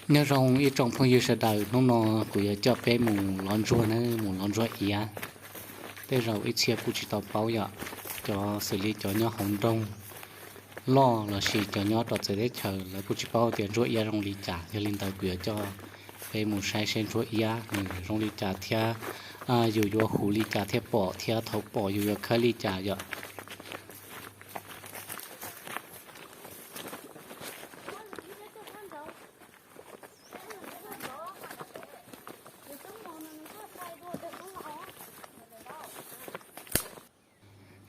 Nyob zoo ib tsoom phooj ywg sawv daws, hnub no kuv yuav coj peb mus lov ntsuag na, mus lov ntsuag iav. Tej zaum ib txhia kuj tsis tau paub yom, cov xws li cov nyob hauv nroog loj lossis cov nyob rau txawv teb chaws lawv kuj tsis paub tias ntsuag iav zoo li cas. Yog li ntawd kuv yuav coj peb mus saib seb ntsuag iav nws zoo li cas thiab yus yuav hu li cas thiaj pom thiab thaum pom yus yuav khawb li cas yom.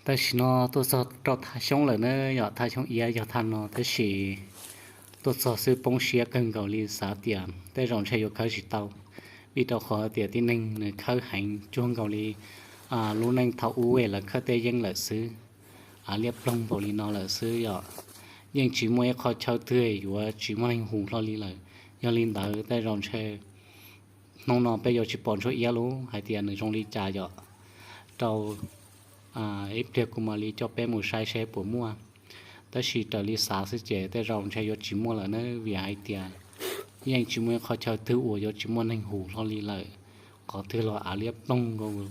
Tam sim no tuaj txog rau thaj xyoob lawm na, yog thaj xyoob iav yog thaj no tab sis tuaj txog xwb poob siab kawg nkaus li, xav tias tej zaum ntshe yuav khawb tsis tau, vim rau qhov tias tib neeg nws khawb heev cuag nkaus li lub neej thaum ub lawv khawb teb yeeb lawm xwb. Av liab ploog npaum li no lawm xwb yom, yeej tsis muaj ib qho chaw twg yuav tsis muaj neeg hu hlo li lawm. Yog li ntawd tej zaum ntshe hnub no peb yuav tsis pom ntsuag iab lub hais tias nws zoo li cas yom. Rau ib pliag kuv mam li coj peb mus saib seb puas muaj. Tab sis raws li xav xwb ces tej zaum ntshe yuav tsis muaj lawm na, vim hais tias yeej tsis muaj ib qho chaw twg uas yuav tsis muaj neeg hu hlo li lawm. Qhov twg los av liab ploog nkaus,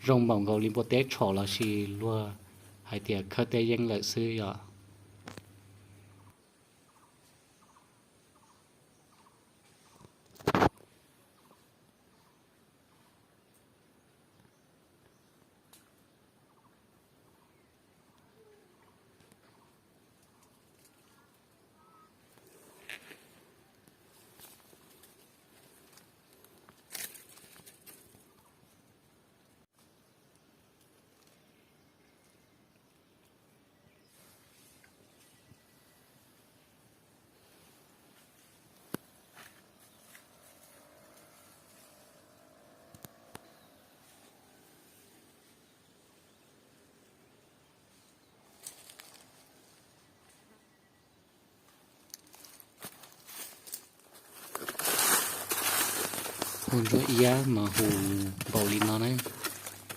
zoo npaum nkaus li npua teb tshom lossis luag hais tias khawb teb yeeb lawm xwb yom. Hu ntsuag iab mas hu npaum li no na,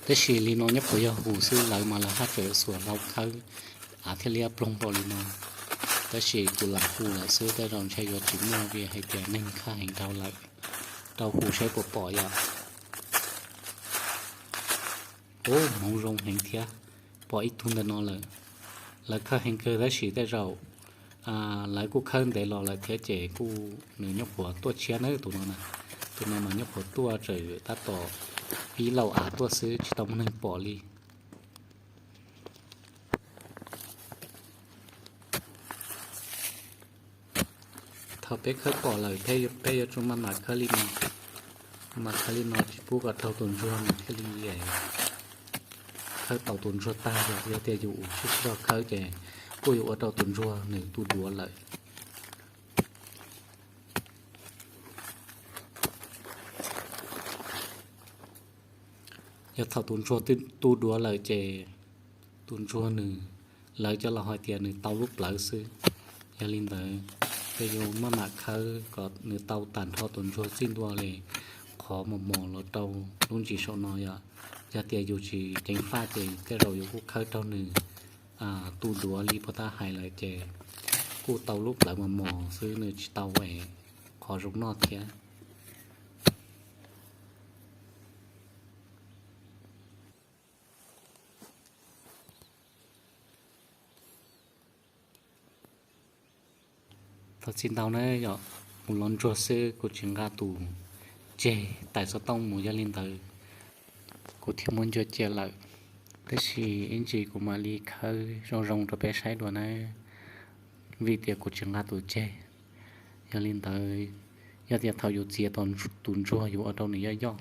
tab sis li no nyob puas yog hu xwb, lawv mas lawv haj tseem xuas hlau khawb, av thiaj liab ploog npaum li no. Tab sis kuv lam hu lawm xwb, tej zaum ntshe yuav tsis muaj vim hais tias neeg khawb heev dhau lawm. Rau hu saib puas pom yom. Ub, hmoov zoo heev thiab, pom ib tug ntawm no lawm. Lawv khawb heev kawg tab sis tej zaum lawv kuj khawb ntev los lawm thiab ces kuj nws nyob puas tuaj tshiab na tus no na. Tus no mas nyob puas tuaj tseem tab tom pib lauj av tuaj xwb tsis tau muaj neeg pom li. Thaum peb khawb pom lawm peb yuav tsum maj mam khawb li no, maj mam khawb li no tsis pub kom raug tus ntsuag nws thiaj li khawb tau tus ntsuag tag. Yog tias yus ua tsis tau khawb ces kuj yuav ua rau tus ntsuag nws tu duav lawm. Yog thaum tus ntsuag tu duav lawm ces tus ntsuag nws, lawv cov laus hais tias nws tau lub plawv xwb. Yog li ntawd, peb yuav maj mam khawb kom nws tau tag nrho tus ntsuag txij ntua li qhov mos mos los rau lub ntsis saum no yom. Yog tias yus tsis ceev faj ces tej zaum yus kuj khawb raug nws tu duav li puag ta hais lawm ces kuj tau lub plawv mos mos xwb, nws tsis tau qhov zoo noj thiab. Thov txim ntau na yom, mus lov ntsuag xwb kuv tsis nqa tus tseg tais xov tooj mus, yog li ntawd kuv thiaj muab ncua cia lawm. Tab sis ib ntsis kuv mam li khawb zoo zoo rau peb saib dua na, vim tias kuv tsis nqa tus tseg. Yog li ntawd, yog tias thaum yus txiav tus ntsuag yus ua rau nws yoj yoj.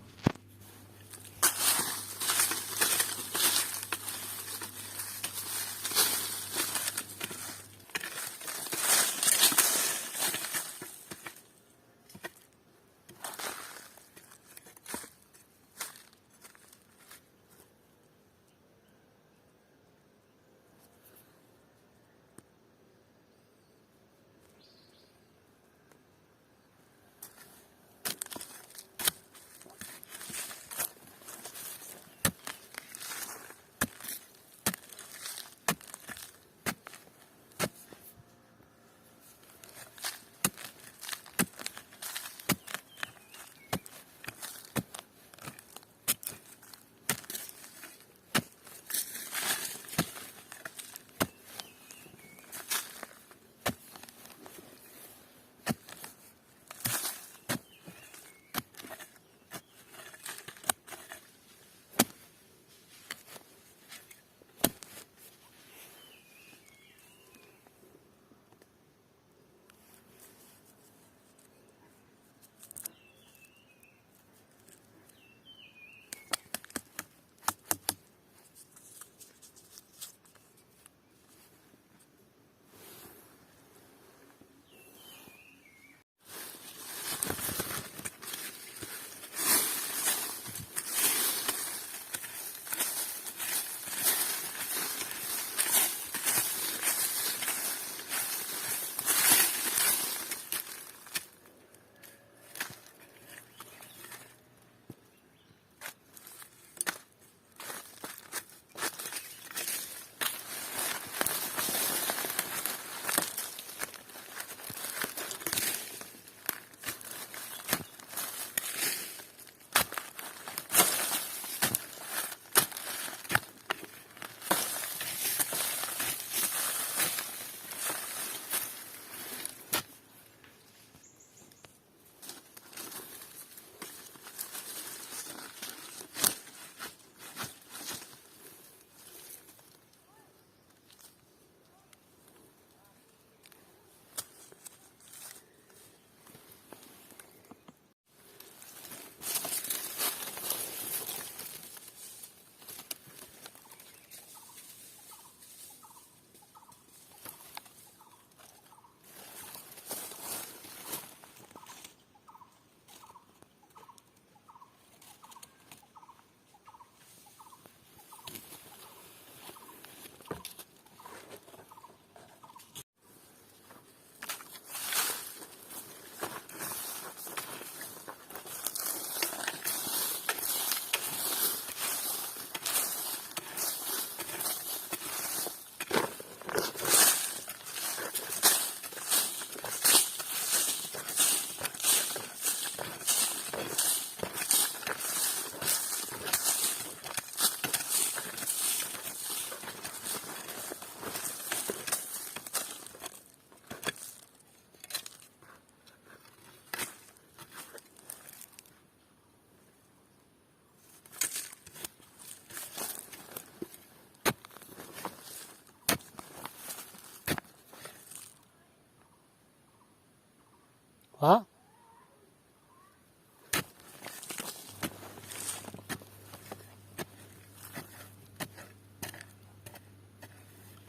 Pom?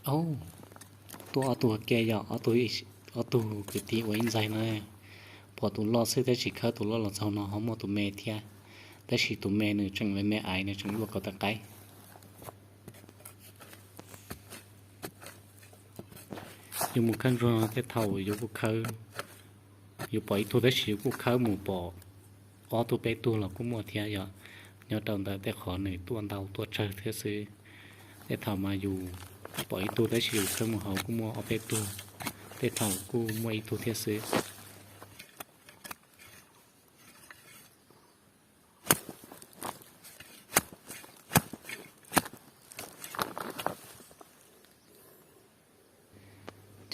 Au, tuaj ob tug ke yog ob tug kwv tij ua ib ntxaig no. Pom tus loj xwb tab sis khawb tus loj los txog no ho muaj tus me thiab, tab sis tus me nws tseem me me aiv, nws tseem luaj kaum tawm qaib. Yus mus khawb ntsuag tej thaum yus kuj khawb, yus pom ib tug tab sis yus kuj khawb mus pom ob tug peb tug los kuj muaj thiab yom. Nyob rau ntawm tej qhov nws tuaj ntau tuaj tsawg thiab xwb. Tej thaum mas yus pom ib tug tab sis yus khawb mus hauv kuj muaj ob peb tug, tej thaum kuj muaj ib tug thiab xwb.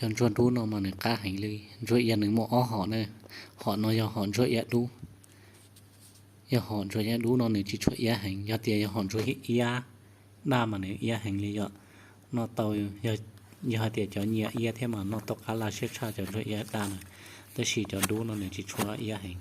Cov ntsuag dub no mas nws qab heev li. Ntsuag ia nws muaj ob hom na, hom no yog hom ntsuag ia dub. Yog hom ntsuag ia dub no nws tsis tshua iab heev, yog tias yog hom ntsuag iab daj mas nws iab heev li yom. Noj tau, yog hais tias cov nyiam iab thiab mas noj tau qab laj siab tshaj cov ntsuag iab daj na, tab sis cov dub no nws tsis tshua iab heev.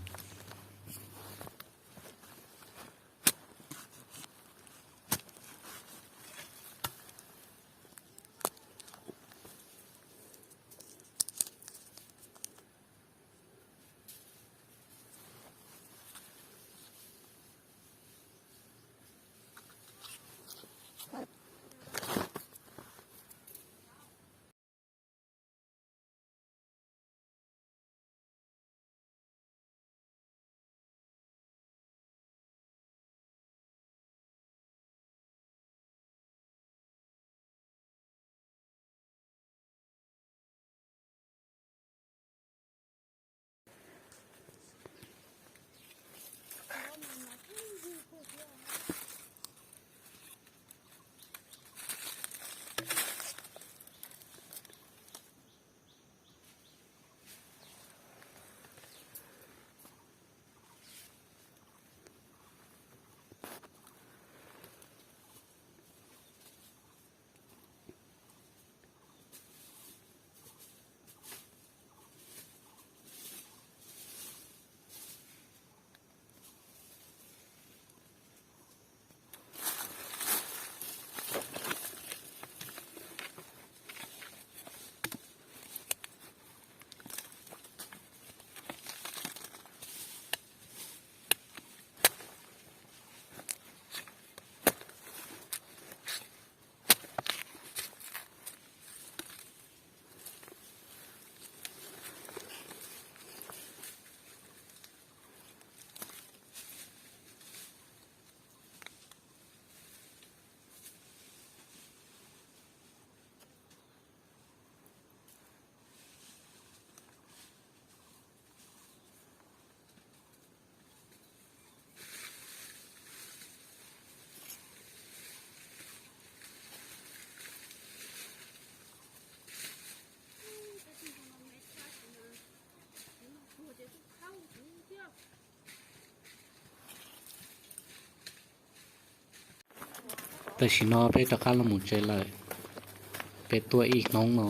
Tam sim no peb rov qab los mus tsev lawm. Peb tuaj ib hnub no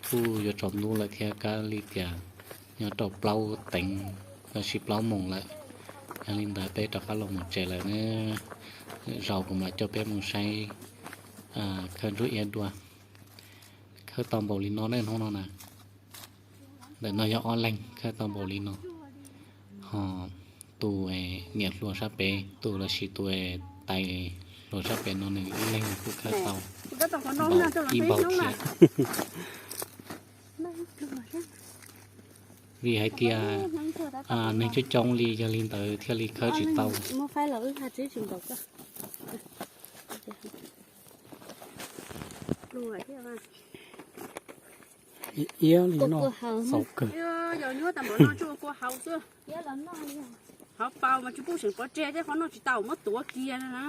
kuj yuav tsaus ntuj lawm thiab, kab li tias nyob rau plaub teev los sis plaub moos lawm. Yog li ntawd peb rov qab los mus tsev lawm na. Lwm zaus kuv mam coj peb mus saib khawb ntsuag iab dua. Khawb tau npaum li no nej hnub no na. Ntawm no yog ob leeg khawb tau npaum li no. Ho tus niam hluas sab pem, tus los sis tus tais hluas sab pem no nws ib leeg kuj khawb tau npaum ib npaug thiab. Vim hais tias neeg coob coob li, yog li ntawd thiaj li khawb tsis tau. Iab li no xaus kawg. Hauv paus mas tsis pub seem pov tseg thiab, qhov noj tsis tau muab tuav kiag na.